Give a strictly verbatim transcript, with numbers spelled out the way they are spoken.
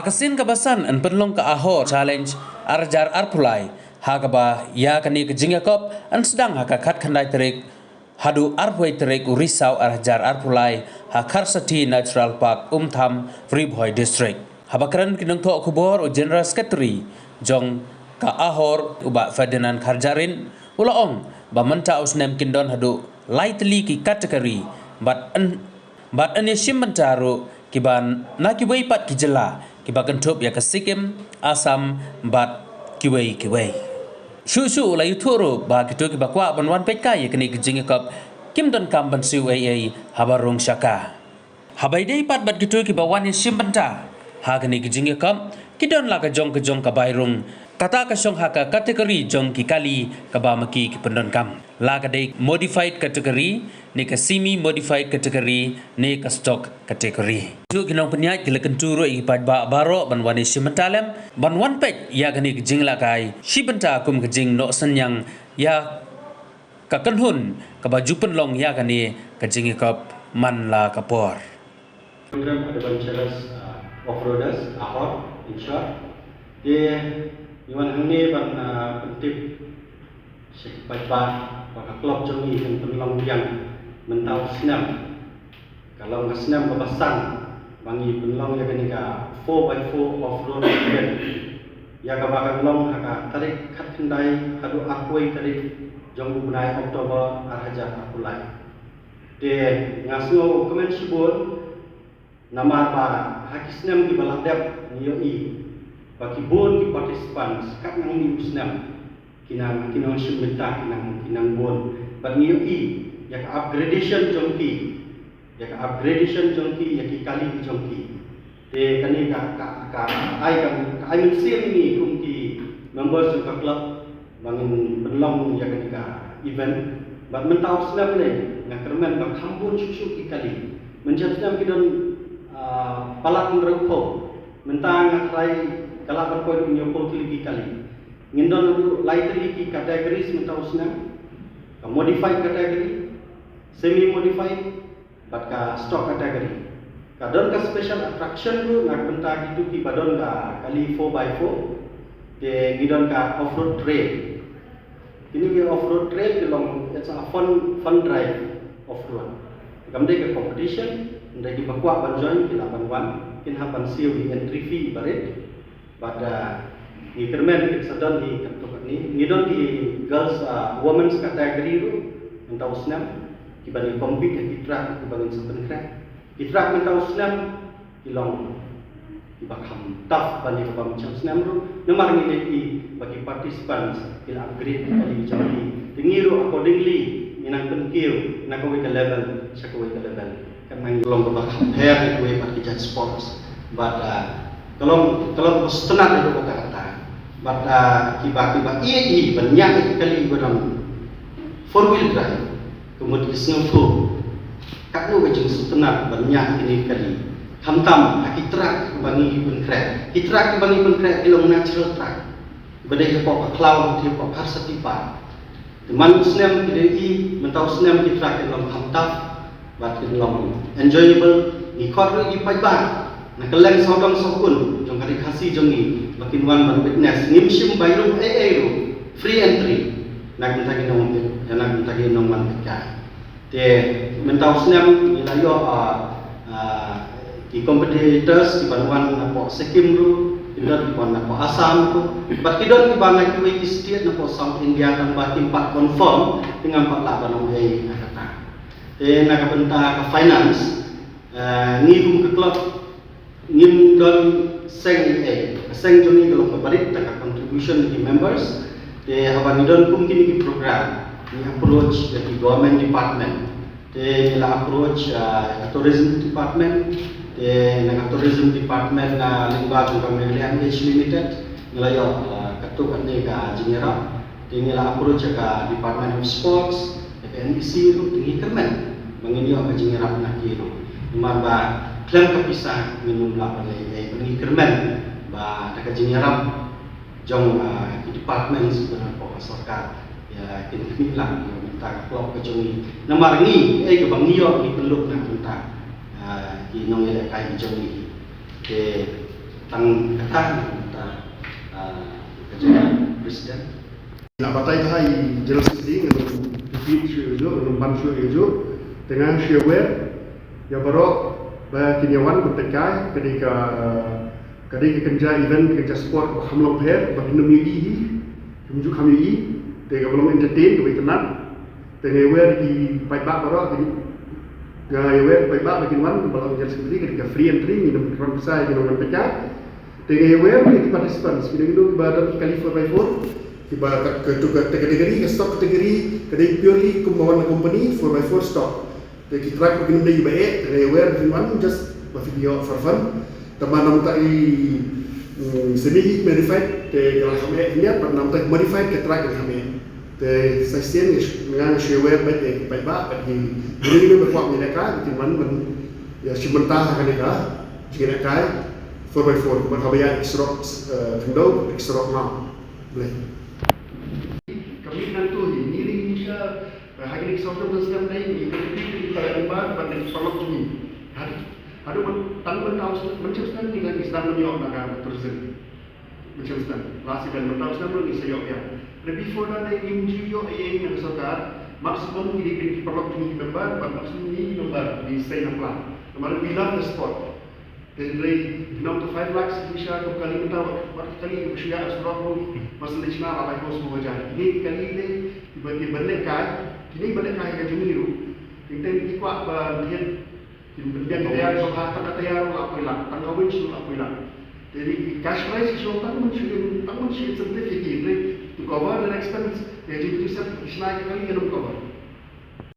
Ka sien kaba san yn pynlong ka Ahor Challenge ar hajar arphew lai, ha kaba ïa kane ka jingïakop yn sdang ha ka khatkhyndai tarik haduh arphew tarik u Risaw ar hajar arphew lai, ha Kharsathi Natural Park, Umtham, Ri Bhoi District. Haba kren ki nongthoh khubor, u General Secretary jong ka Ahor, u Bah Ferdinand Kharjahrin, u la ong ba mynta u snem kin don haduh lai tylli ki category, bad yn bad yn ïashim bynta ruh kiba na kiwei pat ki jylla kiba kynthup ïa ka Sikkim, Assam bad kiwei kiwei. Shuh shuh u la ïathuh ruh ba kito kiba kwah ban wan peit kai ïa kane ka jingïakop kim donkam ban siew ei ei haba rung sha ka. Haba ïadei pat bad kito kiba wan ïashim bynta ha kane ka jingïakop, ki don la ka jong ka jong ka bai rung. Kata ka shong ha ka category jong ki kali kaba ma ki ki pyndonkam. La ka dei modified category, ne ka semi modified category, ne ka stock category. Shuh ki nongpynïaid ki la kyntu ruh ïa ki paidbah baroh ban wan ïashim bynta lem, ban wan peit ïa kane ka jingïalehkai shi bynta kum ka jingnoh synñiang ïa ka kynhun kaba ju pynlong ïa kane ka jingïakop man la ka por. Program Adventurous, uh, Off-Roaders, Ahor, in short. Te ngi wan hangne ban, uh, pyntip sha ki paidbah ba ka club jong ngi kan pynlong biang mynta u snem. Ka long ka snem kaba san ba ngi pynlong ïa kane ka four by four off-road event, ïa kaba kan long ha ka tarik khatkhyndai haduh arphew tarik jong u bnai October ar hajar arphew lai. Te nga sngew kmen shibun, namar ba ha ki snem kiba la dep ngi ïohi ba ki bun ki participants kat nang mih u snem ki nang, ki nongshim bynta ki nang, ki nang bun. Bad ngi ïohi ïa ka upgradation jong ki, ïa ka upgradation jong ki, ïa ki kali ki jong ki. Te kane ka, ka, ka ai, ka, ka ai mynsiem ïa ngi kum ki members jong ka club ba ngin pynlong ïa kane ka event. Bad mynta u snem ne nga kyrmen ba kham bun shuh shuh ki kali. Mynjat snem ki don, ah, palat hynriewphew. Mynta nga tharai ka lah ban poi hynñiewphew tylli ki kali. Ngin don haduh lai tylli ki categories mynta u snem. Ka modified category, semi modified, bad ka stock category. Ka don ka special attraction ruh na ka bynta kito kiba don ka kali four by four. Te ngi don ka off-road trail. Kine ki off-road trail ki long, it's a fun, fun drive off-road. Kam dei ka competition, hynrei kiba kwah ban join ki lah ban wan, kin hap ban siew ïa entry fee barit. Bad, ah, ngi kyrmen ki sa don hi katto katne. Ngi don ki girls, ah, women's category ruh mynta u snem, kiba ngi compete ha ki track kiba ngin sa pynkhreh. Ki track mynta u snem ki long kiba kham tough ban ïa kaba mynta u snem ruh. Namar ngi ïohi ba ki participants ki la upgrade ha ki kali ki jong ki. Te ngi ruh accordingly ngi nang pynkiew na kawei ka level sha kawei ka level. Kan nang long kaba kham pher ïa kiwei pat ki jait sports. Bad, ah, ka long, ka long kaba sngewtynnat ïa ka kata. Bad, ah, kiba, kiba ïeit ïa ban ñiah ïa ki kali ba don four wheel drive. Ka mut ki sngewthuh katno ka jingsngewtynnat ban ñiah ïa kine ki kali. Khamtam ha ki track kiba ngi pynkhreh. Ki track kiba ngi pynkhreh ki long natural track. Ba dei hapoh ka khlaw, hapoh Kharsathi Park. Te man u snem ki dei i, mynta u snem ki track ki long kham tough, bad ki long enjoyable. Ngi khot ruh ïa ki paidbah na kylleng sawdong sawkun jong ka Ri Khasi jong ngi ba kin wan ban witness. Ngim shym bai ruh ei ei ruh, free entry. Na ka bynta ki nong, na ka bynta ki nongwan peit kai. Te mynta u snem ngi la ïoh, ah, ah, ki competitors kiban wan napoh Sikkim ruh, ki don kiban wan napoh Assam ruh, bad ki don kiban na kiwei ki state napoh South India, tang ba kim pat confirm, te ngam pat lah ban ong ei na kata. Te na ka bynta ka finance, eh, ngi kum ka club ngim don seng ei ei. Ka seng jong ngi ka long kaba rit, tang ka contribution ki members. Te haba ngi don kum kine ki program, ngi approach ïa ki government department. Te ngi la approach, ah, ka tourism department. Te na ka tourism department na lyngba jong ka Meghalaya M H Limited, ngi la ïoh, ah, katto katne ka jingïarap. Te ngi la approach ïa ka Department of Sports, ïa ka M E C ruh, te ngi kyrmen ba ngin ïoh ka jingïarap na ki ruh. Namar ba khlem ka pisa ngin ym lah ban leh ei ei, ba ngi kyrmen ba da ka jingïarap jong, ah, ki departments kiba na ka sorkar, ïa kin khmih lang ïa ka bynta ka club ka jong ngi. Namar ngi, ei kaba ngi ïoh ngi pynlut na ka bynta, ah, ki nongïalehkai ki jong ngi. Te Ang kata, ang kata, ah, ka jingïa president. Nga batai bha ïa i General Secretary, nga nym repeat shuh ïa u, nga nym ban shuh ïa u. Te nga shu wer ïa baroh ba kin ïa wan ban peit kai, ka dei ka, ka dei ka kynja event, ka kynja sport ba kham long pher, ba kin nym ïohi hi, kumjuh kham ïohi. Te kaba long entertain, kaba itynnad. Te nga wer ki paidbah baroh, ki, nga wer ki paidbah ba kin wan, ba long General Secretary, ka dei ka free entry, ngin nym rong pisa ïa ki nongwan peit kai. Te nga wer ki participants, ki dei ki dei ba don ki kali four by four, kiba ka, ka, ka, ka category, ka stock category ka dei purely kumba wan na company, four by four stock. Te ki track ba kin ym dei ba eh, te nga wer ba kin wan just ba phin ïoh for fun. Tangba namar i, mm, semi modified, te ka la kham eh hynrei, bad namar i modified, ka track ka la kham eh. Te sa shisien nga shu wer bad ïa ki paidbah, bad ki briew ba kwah ban ïalehkai, ba kin wan ban ïa shim bynta ha kane ka jingïalehkai four by four, kumba kaba ïa ki surok, eh, khyndew, ki surok ngaw. Blei. Ka mih nangto hi, ngi ring ngi sha, eh, ha kine ki sawdong da snem dei, ngi ring ngi para member, bad ngi paralok jong ngi. Haduh, haduh ban, tang ban tau snem, ban snem ngi ngi sdang ban ïoh na ka tourism. Ban snem, last event ban tau snem ngi sa ïoh ïa. Re before that dei ngim ju ïoh ïa na ka sorkar, maximum ngi dei ki paralok jong ngi member, bad maximum ngi member, ngi stay na plan. Namar we love the sport. Te hynrei, nang to five lakhs ki sha ka kali mynta, wat kali ki shu ïa surok ruh, mas lei shna la bai ko sbu wajar. Kine ki kali ne, ki ba, ki ban lehkai, kine ban lehkai ka jong ngi ruh. Ki teng ki kwah ba thied, ki ban biang ka tayar, ka ha tang ka tayar la poi lak, tang ka win shu la poi lak. Te dei ki cash prize ki shu tang ban shu, tang ban shu incentive ïa ki, hynrei to cover their expense, ïa jingïaseng ki shna ki kali ki nym cover.